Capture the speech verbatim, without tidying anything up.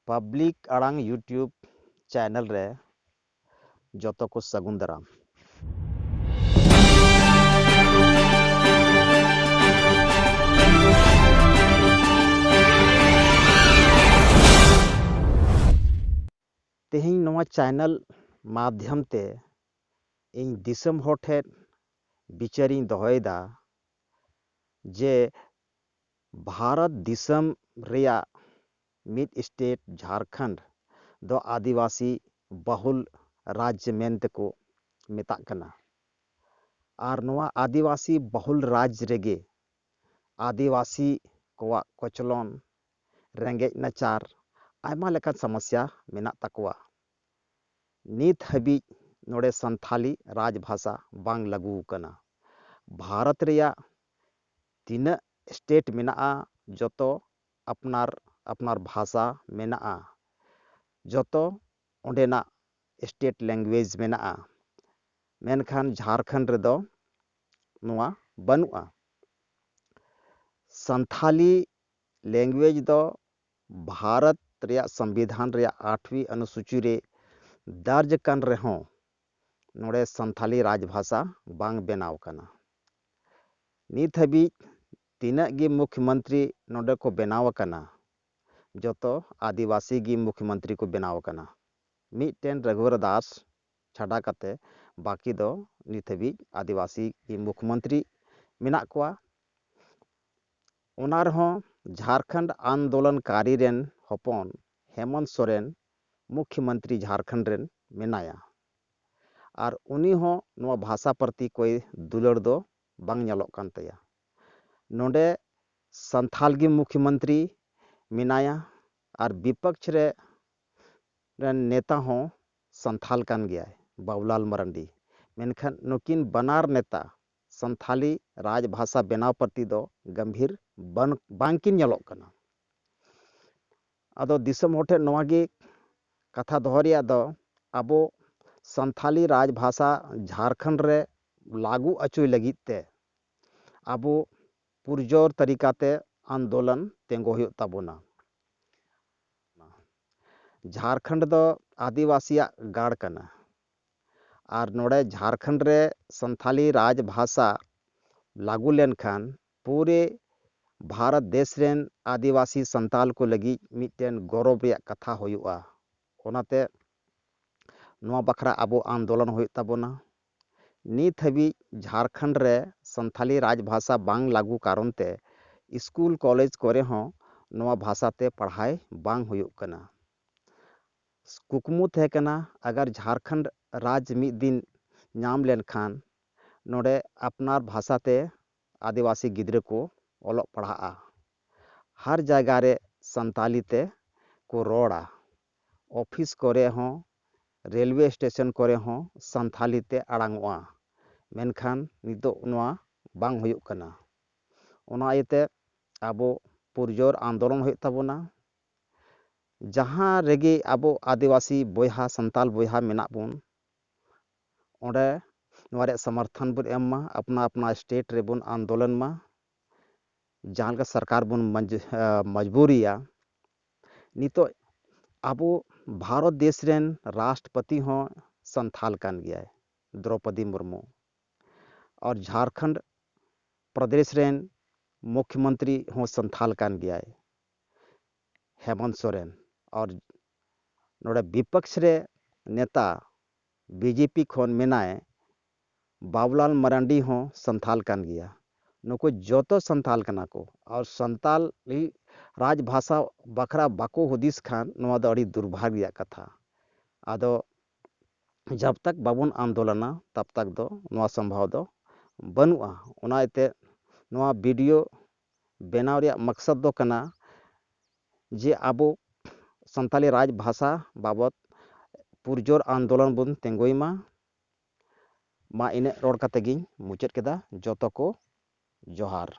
Public ᱟᱲᱟᱝ YouTube channel ᱨᱮ ᱡᱚᱛᱚ ᱠᱚ ᱥᱟᱹᱜᱩᱱ ᱫᱟᱨᱟᱢ᱾ ᱛᱮᱦᱮᱧ ᱱᱚᱣᱟ ᱪᱮᱱᱮᱞ ᱢᱟᱫᱽᱫᱷᱚᱢ ᱛᱮ ᱤᱧ ᱫᱤᱥᱚᱢ ᱦᱚᱲ ᱴᱷᱮᱱ ᱵᱤᱪᱟᱹᱨᱤᱧ ᱫᱚᱦᱚᱭᱮᱫᱟ ᱡᱮ ᱵᱷᱟᱨᱚᱛ ᱫᱤᱥᱚᱢ ᱨᱮᱭᱟᱜ ᱢᱤᱫ ᱥᱴᱮᱴ ᱡᱷᱟᱲᱠᱷᱚᱸᱰ ᱫᱚ ᱟᱹᱫᱤᱵᱟᱹᱥᱤ ᱵᱟᱦᱩᱞ ᱨᱟᱡᱽ ᱢᱮᱱ ᱛᱮᱠᱚ ᱢᱮᱛᱟᱜ ᱠᱟᱱᱟ᱾ ᱟᱨ ᱱᱚᱣᱟ ᱟᱹᱫᱤᱵᱟᱹᱥᱤ ᱵᱟᱦᱩᱞ ᱨᱟᱡᱽ ᱨᱮᱜᱮ ᱟᱹᱫᱤᱵᱟᱹᱥᱤ ᱠᱚᱣᱟᱜ ᱠᱚᱪᱞᱚᱱ, ᱨᱮᱸᱜᱮᱡ ᱱᱟᱪᱟᱨ, ᱟᱭᱢᱟ ᱞᱮᱠᱟᱱ ᱥᱚᱢᱚᱥᱥᱟ ᱢᱮᱱᱟᱜ ᱛᱟᱠᱚᱣᱟ᱾ ᱱᱤᱛ ᱦᱟᱹᱵᱤᱡ ᱱᱚᱰᱮ ᱥᱟᱱᱛᱷᱟᱞᱤ ᱨᱟᱡᱽ ᱵᱷᱟᱥᱟ ᱵᱟᱝ ᱞᱟᱹᱜᱩ ᱟᱠᱟᱱᱟ᱾ ᱵᱷᱟᱨᱚᱛ ᱨᱮᱭᱟᱜ ᱛᱤᱱᱟᱹᱜ ᱥᱴᱮᱴ ᱢᱮᱱᱟᱜᱼᱟ, ᱡᱚᱛᱚ ᱟᱯᱱᱟᱨ ᱟᱯᱱᱟᱨ ᱵᱷᱟᱥᱟ ᱢᱮᱱᱟᱜᱼᱟ, ᱡᱚᱛᱚ ᱚᱸᱰᱮᱱᱟᱜ ᱥᱴᱮᱴ ᱞᱮᱝᱜᱩᱭᱮᱡᱽ ᱢᱮᱱᱟᱜᱼᱟ᱾ ᱢᱮᱱᱠᱷᱟᱱ ᱡᱷᱟᱲᱠᱷᱚᱸᱰ ᱨᱮᱫᱚ ᱱᱚᱣᱟ ᱵᱟᱹᱱᱩᱜᱼᱟ᱾ ᱥᱟᱱᱛᱷᱟᱞᱤ ᱞᱮᱝᱜᱩᱭᱮᱡᱽ ᱫᱚ ᱵᱷᱟᱨᱚᱛ ᱨᱮᱭᱟᱜ ᱥᱚᱝᱵᱤᱫᱷᱟᱱ ᱨᱮᱭᱟᱜ ᱟᱴᱷᱣᱤ ᱚᱱᱩᱥᱩᱪᱤ ᱨᱮ ᱫᱟᱨᱡᱽ ᱟᱠᱟᱱ ᱨᱮᱦᱚᱸ ᱱᱚᱰᱮ ᱥᱟᱱᱛᱷᱟᱞᱤ ᱨᱟᱡᱽ ᱵᱷᱟᱥᱟ ᱵᱟᱝ ᱵᱮᱱᱟᱣ ᱟᱠᱟᱱᱟ᱾ ᱱᱤᱛ ᱦᱟᱹᱵᱤᱡ ᱛᱤᱱᱟᱹᱜ ᱜᱮ ᱢᱩᱠᱷᱭᱚᱢᱚᱱᱛᱨᱤ ᱱᱚᱰᱮ ᱠᱚ ᱵᱮᱱᱟᱣ ᱟᱠᱟᱱᱟ, ᱡᱚᱛᱚ ᱟᱹᱫᱤᱵᱟᱹᱥᱤ ᱜᱮ ᱢᱩᱠᱷᱭᱚᱢᱚᱱᱛᱨᱤ ᱠᱚ ᱵᱮᱱᱟᱣ ᱟᱠᱟᱱᱟ᱾ ᱢᱤᱫᱴᱮᱱ ᱨᱟᱹᱜᱷᱩᱵᱚᱨ ᱫᱟᱥ ᱪᱷᱟᱰᱟ ᱠᱟᱛᱮ ᱵᱟᱹᱠᱤ ᱫᱚ ᱱᱤᱛ ᱦᱟᱹᱵᱤᱡ ᱟᱹᱫᱤᱵᱟᱹᱥᱤ ᱜᱮ ᱢᱩᱠᱷᱭᱚᱢᱚᱱᱛᱨᱤ ᱢᱮᱱᱟᱜ ᱠᱚᱣᱟ᱾ ᱚᱱᱟ ᱨᱮᱦᱚᱸ ᱡᱷᱟᱲᱠᱷᱚᱸᱰ ᱟᱱᱫᱳᱞᱚᱱᱠᱟᱨᱤ ᱨᱮᱱ ᱦᱚᱯᱚᱱ ᱦᱮᱢᱚᱱᱛ ᱥᱚᱨᱮᱱ ᱢᱩᱠᱷᱭᱚᱢᱚᱱᱛᱨᱤ ᱡᱷᱟᱲᱠᱷᱚᱸᱰ ᱨᱮᱱ ᱢᱮᱱᱟᱭᱟ᱾ ᱟᱨ ᱩᱱᱤ ᱦᱚᱸ ᱱᱚᱣᱟ ᱵᱷᱟᱥᱟ ᱯᱨᱚᱛᱤ ᱠᱚᱭ ᱫᱩᱞᱟᱹᱲ ᱫᱚ ᱵᱟᱝ ᱧᱮᱞᱚᱜ ᱠᱟᱱ ᱛᱟᱭᱟ᱾ ᱱᱚᱰᱮ ᱥᱟᱱᱛᱷᱟᱞ ᱜᱮ ᱢᱩᱠᱷᱭᱚᱢᱚᱱᱛᱨᱤ ᱢᱮᱱᱟᱭᱟ ᱟᱨ ᱵᱤᱯᱚᱠᱷ ᱨᱮ ᱨᱮᱱ ᱱᱮᱛᱟ ᱦᱚᱸ ᱥᱟᱱᱛᱷᱟᱞ ᱠᱟᱱ ᱜᱮᱭᱟᱭ, ᱵᱟᱵᱩᱞᱟᱞ ᱢᱟᱨᱟᱱᱰᱤ᱾ ᱢᱮᱱᱠᱷᱟᱱ ᱱᱩᱠᱤᱱ ᱵᱟᱱᱟᱨ ᱱᱮᱛᱟ ᱥᱟᱱᱛᱷᱟᱞᱤ ᱨᱟᱡᱽ ᱵᱷᱟᱥᱟ ᱵᱮᱱᱟᱣ ᱯᱨᱚᱛᱤ ᱫᱚ ᱜᱟᱢᱵᱷᱤᱨ ᱵᱟᱝ, ᱵᱟᱝᱠᱤᱱ ᱧᱮᱞᱚᱜ ᱠᱟᱱᱟ᱾ ᱟᱫᱚ ᱫᱤᱥᱚᱢ ᱦᱚᱲ ᱴᱷᱮᱱ ᱱᱚᱣᱟ ᱜᱮ ᱠᱟᱛᱷᱟ ᱫᱚᱦᱚ ᱨᱮᱭᱟᱜ ᱫᱚ, ᱟᱵᱚ ᱥᱟᱱᱛᱷᱟᱞᱤ ᱨᱟᱡᱽ ᱵᱷᱟᱥᱟ ᱡᱷᱟᱲᱠᱷᱚᱸᱰ ᱨᱮ ᱞᱟᱹᱜᱩ ᱚᱪᱚᱭ ᱞᱟᱹᱜᱤᱫ ᱛᱮ ᱟᱵᱚ ᱯᱩᱨᱡᱳᱨ ᱛᱟᱹᱨᱤᱠᱟᱛᱮ ᱟᱱᱫᱳᱞᱚᱱ ᱛᱤᱸᱜᱩ ᱦᱩᱭᱩᱜ ᱛᱟᱵᱚᱱᱟ᱾ ᱡᱷᱟᱲᱠᱷᱚᱸᱰ ᱫᱚ ᱟᱹᱫᱤᱵᱟᱹᱥᱤᱭᱟᱜ ᱜᱟᱲ ᱠᱟᱱᱟ᱾ ᱟᱨ ᱱᱚᱰᱮ ᱡᱷᱟᱲᱠᱷᱚᱸᱰ ᱨᱮ ᱥᱟᱱᱛᱷᱟᱞᱤ ᱨᱟᱡᱽ ᱵᱷᱟᱥᱟ ᱞᱟᱹᱜᱩ ᱞᱮᱱᱠᱷᱟᱱ ᱯᱩᱨᱮ ᱵᱷᱟᱨᱚᱛ ᱫᱮᱥ ᱨᱮᱱ ᱟᱹᱫᱤᱵᱟᱹᱥᱤ ᱥᱟᱱᱛᱟᱞ ᱠᱚ ᱞᱟᱹᱜᱤᱫ ᱢᱤᱫᱴᱮᱱ ᱜᱚᱨᱚᱵᱽ ᱨᱮᱭᱟᱜ ᱠᱟᱛᱷᱟ ᱦᱩᱭᱩᱜᱼᱟ᱾ ᱚᱱᱟᱛᱮ ᱱᱚᱣᱟ ᱵᱟᱠᱷᱨᱟ ᱟᱵᱚ ᱟᱱᱫᱳᱞᱚᱱ ᱦᱩᱭᱩᱜ ᱛᱟᱵᱚᱱᱟ᱾ ᱱᱤᱛ ᱦᱟᱹᱵᱤᱡ ᱡᱷᱟᱲᱠᱷᱚᱸᱰ ᱨᱮ ᱥᱟᱱᱛᱷᱟᱞᱤ ᱨᱟᱡᱽ ᱵᱷᱟᱥᱟ ᱵᱟᱝ ᱞᱟᱹᱜᱩ ᱠᱟᱨᱚᱱ ᱛᱮ ᱥᱠᱩᱞ ᱠᱚᱞᱮᱡᱽ ᱠᱚᱨᱮ ᱦᱚᱸ ᱱᱚᱣᱟ ᱵᱷᱟᱥᱟ ᱛᱮ ᱯᱟᱲᱦᱟᱭ ᱵᱟᱝ ᱦᱩᱭᱩᱜ ᱠᱟᱱᱟ᱾ ᱠᱩᱠᱢᱩ ᱛᱟᱦᱮᱸ ᱠᱟᱱᱟ, ᱟᱜᱟᱨ ᱡᱷᱟᱲᱠᱷᱚᱸᱰ ᱨᱟᱡᱽ ᱢᱤᱫ ᱫᱤᱱ ᱧᱟᱢ ᱞᱮᱱᱠᱷᱟᱱ ᱱᱚᱰᱮ ᱟᱯᱱᱟᱨ ᱵᱷᱟᱥᱟ ᱛᱮ ᱟᱹᱫᱤᱵᱟᱹᱥᱤ ᱜᱤᱫᱽᱨᱟᱹ ᱠᱚ ᱚᱞᱚᱜ ᱯᱟᱲᱦᱟᱜᱼᱟ᱾ ᱦᱟᱨ ᱡᱟᱭᱜᱟ ᱨᱮ ᱥᱟᱱᱛᱟᱞᱤ ᱛᱮ ᱠᱚ ᱨᱚᱲᱟ᱾ ᱚᱯᱷᱤᱥ ᱠᱚᱨᱮ ᱦᱚᱸ, ᱨᱮᱞᱣᱮ ᱥᱴᱮᱥᱚᱱ ᱠᱚᱨᱮ ᱦᱚᱸ ᱥᱟᱱᱛᱷᱟᱞᱤ ᱛᱮ ᱟᱲᱟᱝᱚᱜᱼᱟ᱾ ᱢᱮᱱᱠᱷᱟᱱ ᱱᱤᱛᱚᱜ ᱱᱚᱣᱟ ᱵᱟᱝ ᱦᱩᱭᱩᱜ ᱠᱟᱱᱟ᱾ ᱚᱱᱟ ᱤᱭᱟᱹᱛᱮ ᱟᱵᱚ ᱯᱩᱨᱡᱳᱨ ᱟᱱᱫᱳᱞᱚᱱ ᱦᱩᱭᱩᱜ ᱛᱟᱵᱚᱱᱟ᱾ ᱡᱟᱦᱟᱸ ᱨᱮᱜᱮ ᱟᱵᱚ ᱟᱹᱫᱤᱵᱟᱹᱥᱤ ᱵᱚᱭᱦᱟ, ᱥᱟᱱᱛᱟᱞ ᱵᱚᱭᱦᱟ ᱢᱮᱱᱟᱜ ᱵᱚᱱ, ᱚᱸᱰᱮ ᱱᱚᱣᱟ ᱨᱮᱭᱟᱜ ᱥᱚᱢᱚᱨᱛᱷᱚᱱ ᱵᱚᱱ ᱮᱢ ᱢᱟ, ᱟᱯᱱᱟ ᱟᱯᱱᱟ ᱥᱴᱮᱴ ᱨᱮᱵᱚᱱ ᱟᱱᱫᱳᱞᱚᱱ ᱢᱟ᱾ ᱡᱟᱦᱟᱸ ᱞᱮᱠᱟ ᱥᱚᱨᱠᱟᱨ ᱵᱚᱱ ᱢᱚᱡᱽ-, ᱟ, ᱢᱚᱡᱽᱵᱩᱨᱤᱭᱟ᱾ ᱱᱤᱛᱚᱜ ᱟᱵᱚ ᱵᱷᱟᱨᱚᱛ ᱫᱮᱥ ᱨᱮᱱ ᱨᱟᱥᱴᱨᱚᱯᱚᱛᱤ ᱦᱚᱸ ᱥᱟᱱᱛᱷᱟᱞ ᱠᱟᱱ ᱜᱮᱭᱟᱭ, ᱫᱨᱚᱯᱚᱫᱤ ᱢᱩᱨᱢᱩ᱾ ᱟᱨ ᱡᱷᱟᱲᱠᱷᱚᱸᱰ ᱯᱨᱚᱫᱮᱥ ᱨᱮᱱ ᱢᱩᱠᱷᱭᱚᱢᱚᱱᱛᱨᱤ ᱦᱚᱸ ᱥᱟᱱᱛᱷᱟᱞ ᱠᱟᱱ ᱜᱮᱭᱟᱭ, ᱦᱮᱢᱚᱱᱛ ᱥᱚᱨᱮᱱ᱾ ᱟᱨ ᱱᱚᱰᱮ ᱵᱤᱯᱚᱠᱥ ᱨᱮ ᱱᱮᱛᱟ ᱵᱤᱡᱮᱯᱤ ᱠᱷᱚᱱ ᱢᱮᱱᱟᱭ ᱵᱟᱵᱩᱞᱟᱞ ᱢᱟᱨᱟᱱᱰᱤ ᱦᱚᱸ ᱥᱟᱱᱛᱷᱟᱞ ᱠᱟᱱ ᱜᱮᱭᱟ᱾ ᱱᱩᱠᱩ ᱡᱚᱛᱚ ᱥᱟᱱᱛᱷᱟᱞ ᱠᱟᱱᱟ ᱠᱚ᱾ ᱟᱨ ᱥᱟᱱᱛᱟᱞᱤ ᱨᱟᱡᱽ ᱵᱷᱟᱥᱟ ᱵᱟᱠᱷᱨᱟ ᱵᱟᱠᱚ ᱦᱩᱫᱤᱥ ᱠᱷᱟᱱ ᱱᱚᱣᱟ ᱫᱚ ᱟᱹᱰᱤ ᱫᱩᱨᱵᱷᱟᱜᱽ ᱨᱮᱭᱟᱜ ᱠᱟᱛᱷᱟ᱾ ᱟᱫᱚ ᱡᱟᱵ ᱛᱟᱠ ᱵᱟᱵᱚᱱ ᱟᱱᱫᱳᱞᱚᱱᱟ, ᱛᱟᱵ ᱛᱟᱠ ᱫᱚ ᱱᱚᱣᱟ ᱥᱚᱢᱵᱷᱟᱣ ᱫᱚ ᱵᱟᱹᱱᱩᱜᱼᱟ᱾ ᱚᱱᱟ ᱤᱭᱟᱹᱛᱮ ᱱᱚᱣᱟ ᱵᱷᱤᱰᱤᱭᱳ ᱵᱮᱱᱟᱣ ᱨᱮᱭᱟᱜ ᱢᱚᱠᱥᱚᱫ ᱫᱚ ᱠᱟᱱᱟ ᱡᱮ ᱟᱵᱚ ᱥᱟᱱᱛᱟᱞᱤ ᱨᱟᱡᱽ ᱵᱷᱟᱥᱟ ᱵᱟᱵᱚᱛ ᱯᱩᱨᱡᱳᱨ ᱟᱱᱫᱳᱞᱚᱱ ᱵᱚᱱ ᱛᱤᱸᱜᱩᱭ ᱢᱟ᱾ ᱢᱟ ᱤᱱᱟᱹᱜ ᱨᱚᱲ ᱠᱟᱛᱮ ᱜᱤᱧ ᱢᱩᱪᱟᱹᱫ ᱠᱮᱫᱟ᱾ ᱡᱚᱛᱚ ᱠᱚ ᱡᱚᱦᱟᱨ᱾